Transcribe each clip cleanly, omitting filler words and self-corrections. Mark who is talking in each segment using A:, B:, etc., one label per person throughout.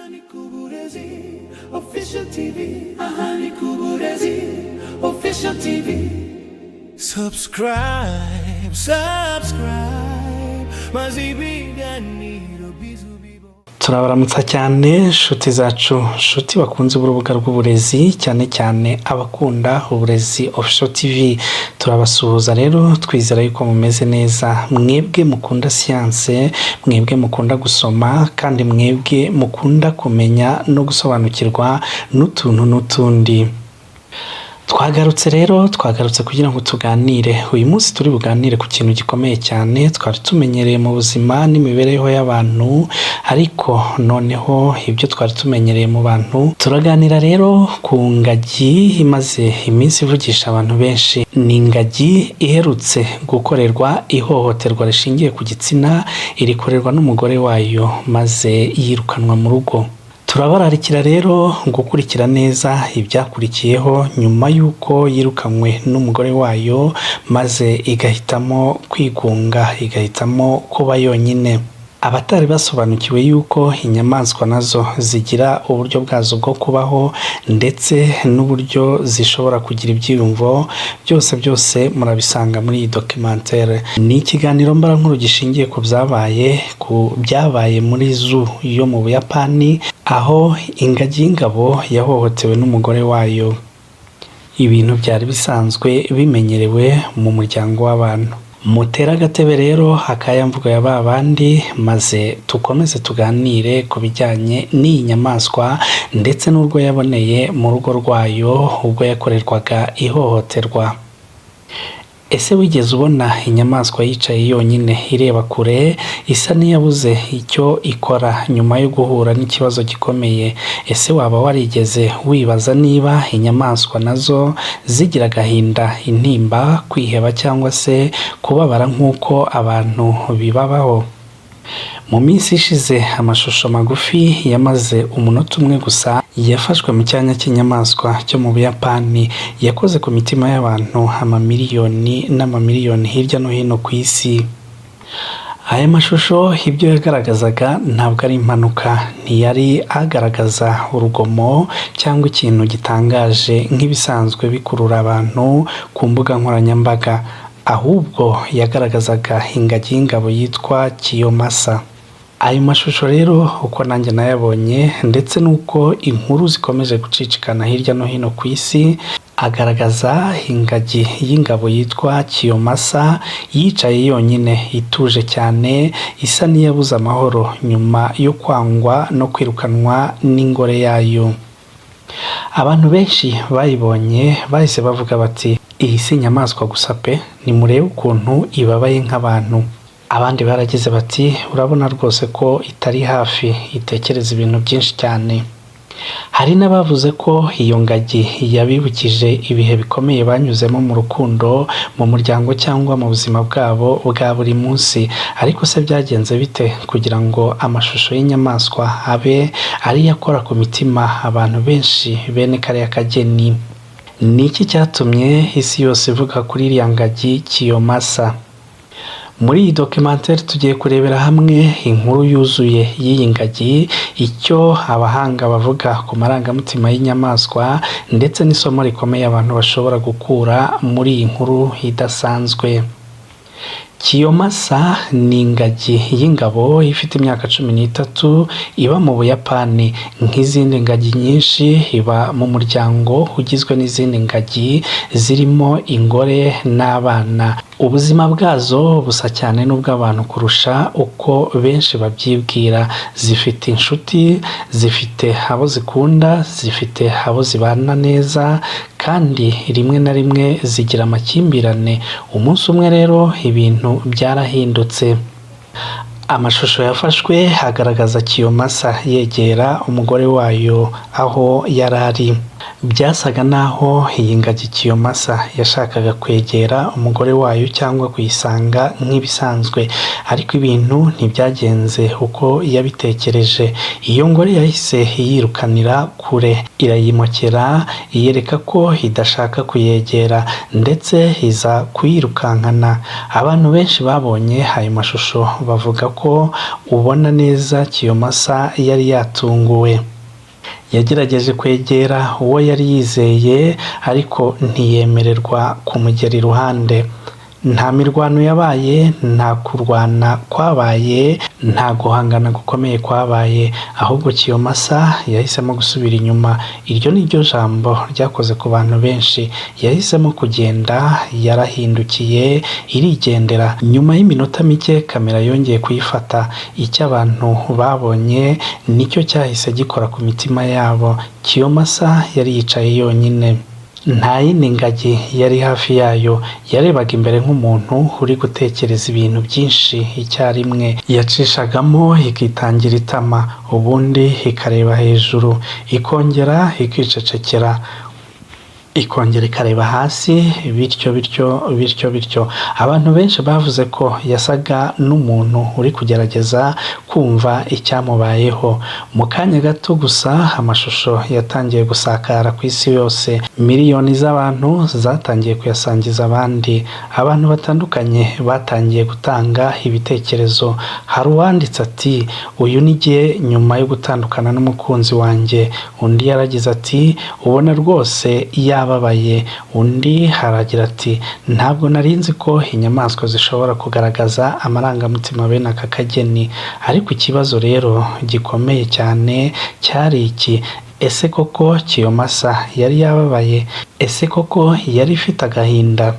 A: Aha ni ku Burezi Official TV. Aha ni ku Burezi Official TV. Subscribe, subscribe, maze ibiganiro bizubibo.
B: Turabaramutsa cyane, nshuti zacu, nshuti bakunze urubuga rw'uburezi, cyane cyane abakunda Uburezi Official TV. Turabasuhuza rero, twizera yuko mumeze neza, mwebwe mukunda siyanse, mwebwe mukunda gusoma, kandi mwebwe mukunda kumenya no gusobanukirwa n'utuntu n'utundi. Twagarutse rero, twagarutse kugira ngo tuganire. Uyu munsi turi buganire ku kintu gikomeye cyane twari tumenyereye mu buzima n'imibereho y'abantu, ariko noneho ibyo twari tumenyereye mu bantu. Turaganira rero ku ngagi imaze iminsi ivugisha abantu benshi. Ni ingagi iherutse gukorerwa ihohoterwa rishingiye ku gitsina, irikorerwa n'umugore wayo, maze yirukanwa mu rugo. Turabararikira rero gukurikira neza ibyakurikiyeho nyuma y'uko yirukanywe n'umugore wayo, maze igahitamo kwigunga, igahitamo kuba yonyine. Abatari basobanukiwe yuko inyamaswa nazo zigira uburyo bwazo bwo kubaho ndetse n'uburyo zishobora kugira ibyiyumvo, byose byose murabisanga muri iyi documentaire. Ni ikiganiro mbarankuru gishingiye ku byabaye muri zoo yo mu Buyapani, aho ingagi y'ingabo yahohotewe n'umugore wayo, ibintu byari bisanzwe bimenyerewe mu muryango w'abantu. Mutere agatebe rero, akaya mvugo ya ba bandi, maze tukomeze tuganire ku bijyanye n'iyi nyamaswa ndetse n'urwo yaboneye mu rugo rwayo ubwo yakorerwaga ihohoterwa. Ese wigeze ubona inyamaswa yicaye yonyine, ireba kure, isa n'iyabuze icyo ikora nyuma yo guhura n'ikibazo gikomeye? Ese waba warigeze wibaza niba inyamaswa nazo zigira agahinda, intimba, kwiheba cyangwa se kubabara nk'uko abantu bibabaho? Mu minsi ishize, amashusho magufi yamaze umunota umwe gusa yafashwe mu cyanya cy'inyamaswa cyo mu Buyapani yakoze ku mitima y'abantu amamiliyoni n'amamiliyoni hirya no hino ku isi. Aya mashusho, ibyo yagaragazaga ntabwo ari impanuka. Ntiyari agaragaza urugomo cyangwa ikintu gitangaje nk'ibisanzwe bikurura abantu ku mbuga nkoranyambaga. Ahubwo yagaragazaga ingagi y'ingabo yitwa Kiyomasa. Ayo mashusho rero, uko nanjye nayabonye ndetse n'uko inkuru zikomeje gucicikana hirya no hino ku isi, agaragaza ingagi y'ingabo yitwa Kiyomasa yicaye yonyine, ituje cyane, isa n'iyabuze amahoro nyuma yo kwangwa no kwirukanwa n'ingore yayo. Abantu benshi bayibonye bahise bavuga bati: "Iyi si inyamaswa gusa pe, nimurebe ukuntu ibabaye nk'abantu." Abandi baragize bati: "Urabona rwose ko itari hafi, itekereza ibintu byinshi cyane." Hari n'abavuze ko iyo ngagi yabibukije ibihe bikomeye banyuzemo mu rukundo, mu muryango cyangwa mu buzima bwabo bwa buri munsi. Ariko se byagenze bite kugira ngo amashusho y'inyamaswa abe ariyo akora ku mitima abantu benshi bene kariya kageni? Ni iki cyatumye isi yose ivuga kuri iriya ngagi Kiyomasa? Muri iyi documentaire tugiye kurebera hamwe inkuru yuzuye y'iyi ngagi, icyo abahanga bavuga ku marangamutima y'inyamaswa, ndetse n'isomo rikomeye abantu bashobora gukura muri iyi nkuru idasanzwe. Kiyomasa ni ingagi y'ingabo ifite imyaka 13, iba mu Buyapani. Nk'izindi ngagi nyinshi, iba mu muryango ugizwe n'izindi ngagi zirimo ingore n'abana. Ubuzima bwazo busa cyane n'ubw'abantu kurusha uko benshi babyibwira. Zifite inshuti, zifite abo zikunda, zifite abo zibana neza, kandi rimwe na rimwe zigira amakimbirane. Umunsi umwe rero ibintu byarahindutse. Amashusho yafashwe agaragaza Kiyomasa yegera umugore wayo aho yari ari. Byasaga naho iyi ngagi Kiyomasa yashakaga kwegera umugore wayo cyangwa kuyisanga nk'ibisanzwe, ariko ibintu ntibyagenze uko yabitekereje. Iyo ngore yahise yirukanira kure, irayimokera, iyereka ko idashaka kuyegera, ndetse iza kuyirukankana. Abantu benshi babonye ayo mashusho bavuga ko ko ubona neza Kiyomasa yari yatunguwe. Yagerageje kwegera uwo yari yizeye, ariko ntiyemererwa kumugera iruhande. Nta mirwano yabaye, nta kurwana kwabaye, nta guhangana gukomeye kwabaye, ahubwo Kiyomasa yahisemo gusubira inyuma. Iryo ni ryo jambo ryakoze ku bantu benshi. Yahisemo kugenda, yarahindukiye irigendera. Nyuma y'iminota mike kamera yongeye kuyifata. Icyo abantu babonye nicyo cyahise gikora ku mitima yabo. Kiyomasa yari yicaye yonyine, nta yindi ngagi yari hafi yayo. Yarebaga imbere nk'umuntu uri gutekereza ibintu byinshi icyarimwe. Yacishagamo ikitangira itama, ubundi ikareba hejuru, ikongera ikicecekera, ikongera ikareba hasi, bityo bityo bityo bityo. Abantu benshi bavuze ko yasaga n'umuntu uri kugerageza kumva icyamubayeho. Mu kanya gato gusa amashusho yatangiye gusakara ku isi yose. Miliyoni z'abantu zatangiye kuyasangiza abandi. Abantu batandukanye batangiye gutanga ibitekerezo. Hari uwanditse ati: "Uyu ni jye nyuma yo gutandukana n'umukunzi wanjye." Undi yaragize ati: "Ubona rwose yababaye." Undi haragira ati: "Ntabwo nari nzi ko inyamaswa zishobora kugaragaza amarangamutima bene aka kageni." Ariko ikibazo rero gikomeye cyane cyari iki: ese koko Kiyomasa yari yababaye? Ese koko yari ifite agahinda?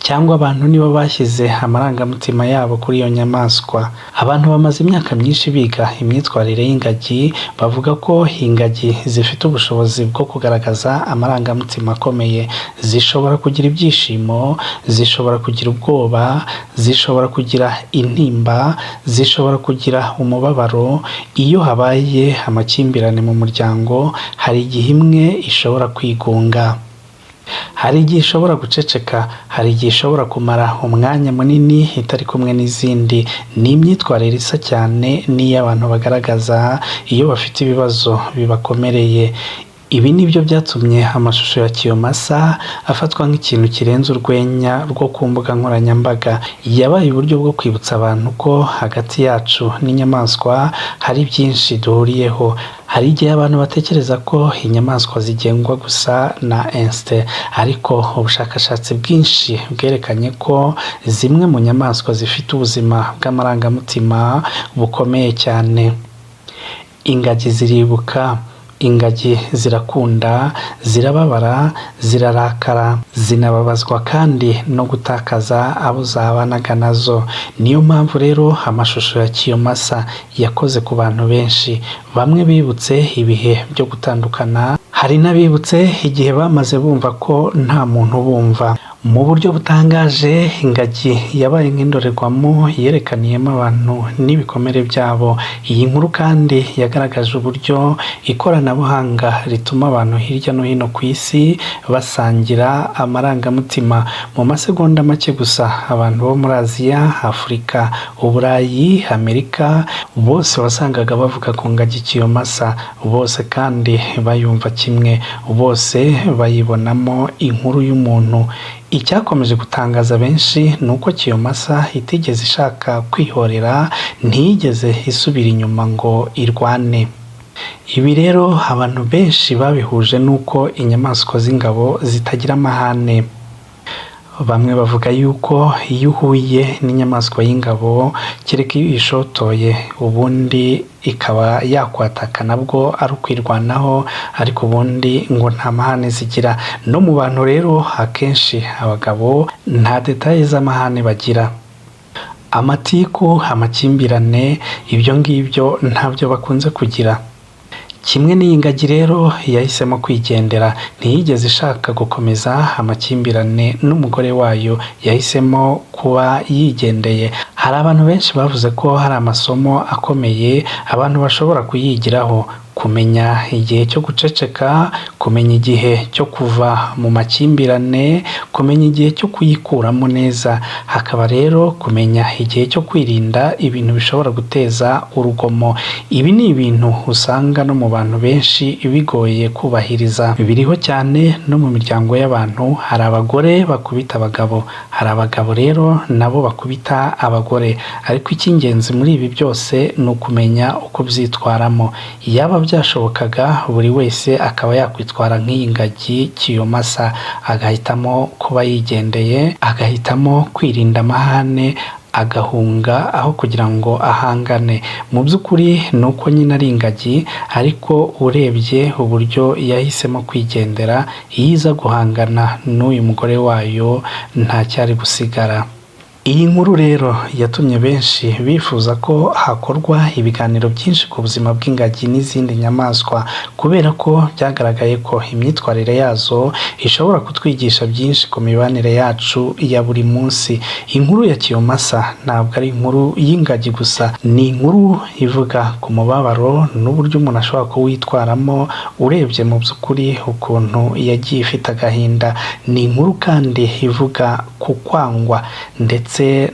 B: Cyangwa abantu nibo bashyize amarangamutima yabo kuri iyo nyamaswa? Abantu bamaze imyaka myinshi biga imyitwarire y'ingagi bavuga ko ingagi zifite ubushobozi bwo kugaragaza amarangamutima akomeye. Zishobora kugira ibyishimo, zishobora kugira ubwoba, zishobora kugira intimba, zishobora kugira umubabaro. Iyo habaye amakimbirane mu muryango, hari igihe imwe ishobora kwigunga, hari igihe ishobora guceceka, hari igihe ishobora kumara umwanya munini itari kumwe n'izindi. Ni imyitwarire isa cyane n'iy'abantu bagaragaza iyo bafite ibibazo bibakomereye. Ibi ni byo byatumye amashusho ya Kiyomasa afatwa nk'ikintu kirenze urwenya rwo ku mbuga nkoranyambaga. Yabaye uburyo bwo kwibutsa abantu ko hagati yacu n'inyamaswa hari byinshi duhuriyeho. Hari igihe abantu batekereza ko inyamaswa zigengwa gusa na instinct, ariko ubushakashatsi bwinshi bwerekanye ko zimwe mu nyamaswa zifite ubuzima bw'amarangamutima bukomeye cyane. Ingagi ziribuka, ingagi zirakunda, zirababara, zirarakara, zinababazwa kandi no gutakaza abo zabanaga nazo. Niyo mpamvu rero amashusho ya Kiyomasa yakoze ku bantu benshi. Bamwe bibutse ibihe byo gutandukana, hari n'abibutse igihe bamaze bumva ko nta muntu ubumva. Mu buryo butangaje, ingagi yabaye nk'indorerwamo yerekaniyemo abantu n'ibikomere byabo. Iyi nkuru kandi yagaragaje uburyo ikoranabuhanga rituma abantu hirya no hino ku isi basangira amarangamutima. Mu masegonda make gusa, abantu bo muri Aziya, Afurika, Uburayi, Amerika, bose wasangaga bavuga ku ngagi Kiyomasa. Bose kandi bayumva kimwe, bose bayibonamo inkuru y'umuntu. Icyakomeje gutangaza benshi ni uko Kiyomasa itigeze ishaka kwihorera, ntiyigeze isubira inyuma ngo irwane. Ibi rero abantu benshi babihuje n'uko inyamaswa z'ingabo zitagira amahane. Bamwe bavuga yuko iyo uhuye n'inyamaswa y'ingabo, kereka iyo uyishotoye, ubundi ikaba yakwataka nabwo ari ukwirwanaho, ariko ubundi ngo nta mahane zigira. No mu bantu rero, akenshi abagabo nta détails z'amahane bagira. Amatiku, amakimbirane, ibyo ngibyo ntabyo bakunze kugira. Kimwe n'iyi ngagi rero yahisemo kwigendera, ntiyigeze ishaka gukomeza amakimbirane n'umugore wayo, yahisemo kuba yigendeye. Hari abantu benshi bavuze ko hari amasomo akomeye abantu bashobora kuyigiraho: kumenya igihe cyo guceceka, kumenya igihe cyo kuva mu makimbirane, kumenya igihe cyo kuyikuramo neza, hakaba rero kumenya igihe cyo kwirinda ibintu bishobora guteza urugomo. Ibi ni ibintu usanga no mu bantu benshi bigoye kubahiriza. Biriho cyane no mu miryango y'abantu. Hari abagore bakubita abagabo, hari abagabo rero nabo bakubita abagore. abagore. Ariko icy'ingenzi muri ibi byose ni ukumenya uko ubyitwaramo. Yaba byashobokaga buri wese akaba yakwitwara nk'iyi ngagi Kiyomasa, agahitamo kuba yigendeye, agahitamo kwirinda amahane, agahunga aho kugira ngo ahangane. Mu by'ukuri ni uko nyine ari ingagi, ariko urebye uburyo yahisemo kwigendera, iyo iza guhangana n'uyu mugore wayo ntacyari gusigara. Iyi nkuru rero yatumye benshi bifuza ko hakorwa ibiganiro byinshi ku buzima bw'ingagi n'izindi nyamaswa, kubera ko byagaragaye ko imyitwarire yazo ishobora kutwigisha byinshi ku mibanire yacu ya buri munsi. Inkuru ya Kiyomasa ntabwo ari inkuru y'ingagi gusa, ni inkuru ivuga ku mubabaro n'uburyo umuntu ashobora kuwitwaramo urebye mu by'ukuri ukuntu yagiye ifite agahinda. Ni inkuru kandi ivuga ku kwangwa ndetse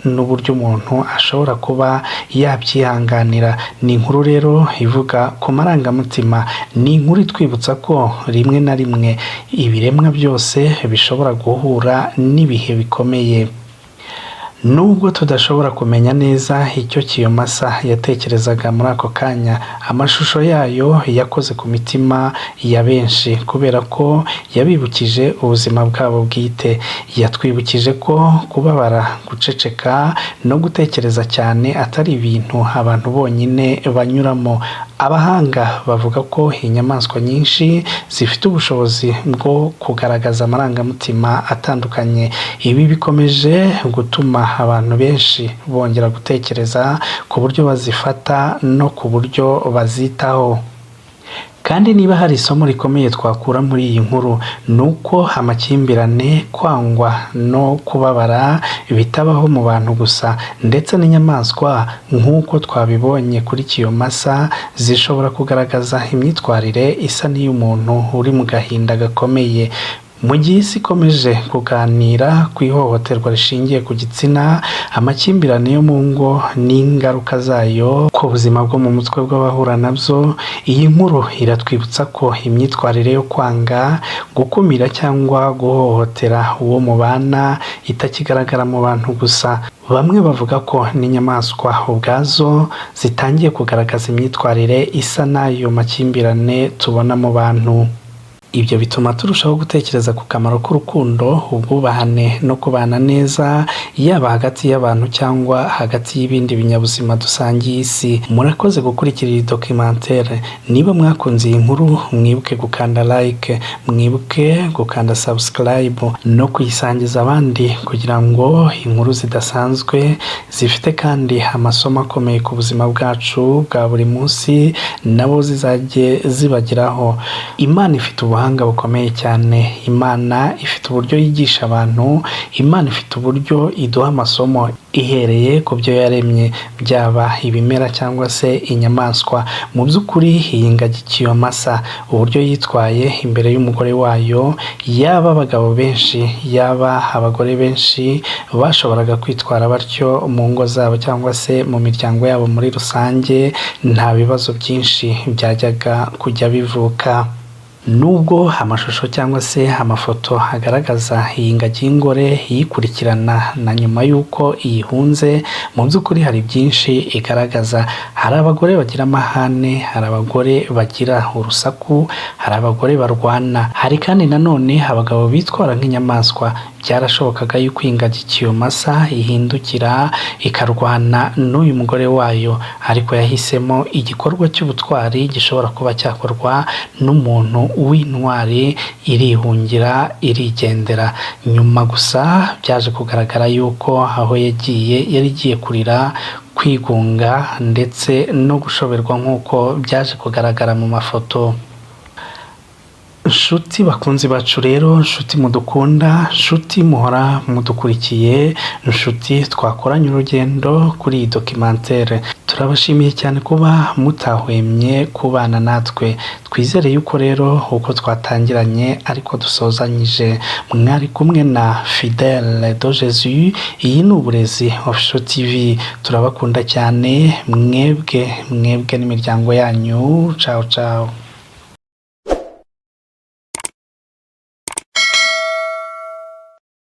B: n'uburyo umuntu ashobora kuba yabyihanganira. Ni inkuru rero ivuga ku marangamutima, ni inkuru itwibutsa ko rimwe na rimwe ibiremwa byose bishobora guhura n'ibihe bikomeye. Nubwo tudashobora kumenya neza icyo Kiyomasa yatekerezaga muri ako kanya, amashusho yayo yakoze ku mitima ya benshi kubera ko yabibukije ubuzima bwabo bwite. Yatwibukije ko kubabara, guceceka no gutekereza cyane atari ibintu abantu bonyine banyuramo. Abahanga bavuga ko inyamaswa nyinshi zifite ubushobozi bwo kugaragaza amarangamutima atandukanye. Ibi bikomeje gutuma abantu benshi bongera gutekereza ku buryo bazifata no ku buryo bazitaho. Kandi niba hari isomo rikomeye twakura muri iyi nkuru, ni uko amakimbirane, kwangwa no kubabara bitabaho mu bantu gusa, ndetse n'inyamaswa nk'uko twabibonye kuri Kiyomasa zishobora kugaragaza imyitwarire isa n'iy'umuntu uri mu gahinda gakomeye. Mu gihe isi ikomeje kuganira ku ihohoterwa rishingiye ku gitsina, amakimbirane yo mu ngo n'ingaruka zayo ku buzima bwo mu mutwe bw'abahura nabyo, iyi nkuru iratwibutsa ko imyitwarire yo kwanga, gukumira cyangwa guhohotera uwo mubana itakigaragara mu bantu gusa. Bamwe bavuga ko n'inyamaswa ubwazo zitangiye kugaragaza imyitwarire isa n'ayo makimbirane tubona mu bantu. Ibyo bituma turushaho gutekereza ku kamaro k'urukundo, ubwubahane no kubana neza, yaba hagati y'abantu cyangwa hagati y'ibindi binyabuzima dusangiye isi. Murakoze gukurikira iyi documentaire. Niba mwakunze iyi nkuru, mwibuke gukanda like, mwibuke gukanda subscribe no kuyisangiza abandi kugira ngo inkuru zidasanzwe zifite kandi amasomo akomeye ku buzima bwacu bwa buri munsi nabo zizajye zibageraho. Imana ifite ubuhanga bukomeye cyane. Imana ifite uburyo yigisha abantu, Imana ifite uburyo iduha amasomo ihereye ku byo yaremye, byaba ibimera cyangwa se inyamaswa. Mu by'ukuri iyi ngagi Kiyomasa uburyo yitwaye imbere y'umugore wayo, yaba abagabo benshi, yaba abagore benshi bashoboraga kwitwara batyo mu ngo zabo cyangwa se mu miryango yabo muri rusange, nta bibazo byinshi byajyaga kujya bivuka. Nubwo amashusho cyangwa se amafoto agaragaza iyi ngagi y'ingore iyikurikirana na nyuma y'uko iyihunze, mu by'ukuri hari byinshi igaragaza. Hari abagore bagira amahane, hari abagore bagira urusaku, hari abagore barwana, hari kandi nanone abagabo bitwara nk'inyamaswa. Byarashobokaga yuko iyi ngagi Kiyomasa ihindukira ikarwana n'uyu mugore wayo, ariko yahisemo igikorwa cy'ubutwari gishobora kuba cyakorwa n'umuntu w'intwari, irihungira, irigendera. Nyuma gusa byaje kugaragara yuko aho yagiye yari igiye kurira, kwigunga ndetse no gushoberwa nk'uko byaje kugaragara mu mafoto. Nshuti bakunzi bacu rero, nshuti mudukunda, nshuti muhora mudukurikiye, nshuti twakoranye urugendo kuri iyi documentaire, turabashimiye cyane kuba mutahwemye kubana natwe. Twizere yuko rero uko twatangiranye ariko dusozanyije. Mwari kumwe na Fidele de Jesus, iyi ni Uburezi Official TV. Turabakunda cyane mwebwe, mwebwe n'imiryango yanyu. Ciao ciao.